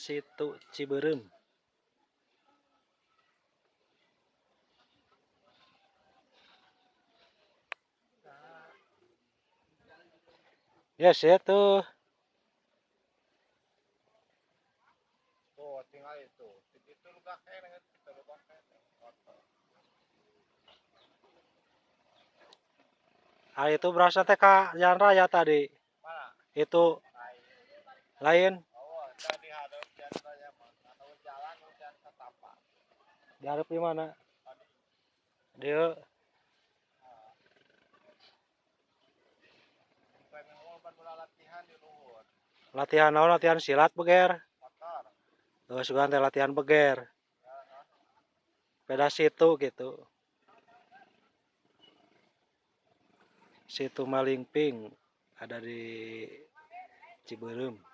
Situ Cibeureum. Ya, situ. Oh, tinggal itu. Itu luka kene, itu luka kene. Ah, itu berasa teh ka jalan raya tadi. Mana? Itu lain. Oh, tadi ada jalan raya mah. Atau jalan hujan setapak. Diharap di mana? Dia. Latihan naon, latihan silat beger. Terus sugan teh latihan beger. Peda situ gitu. Situ Malingping ada di Cibeureum.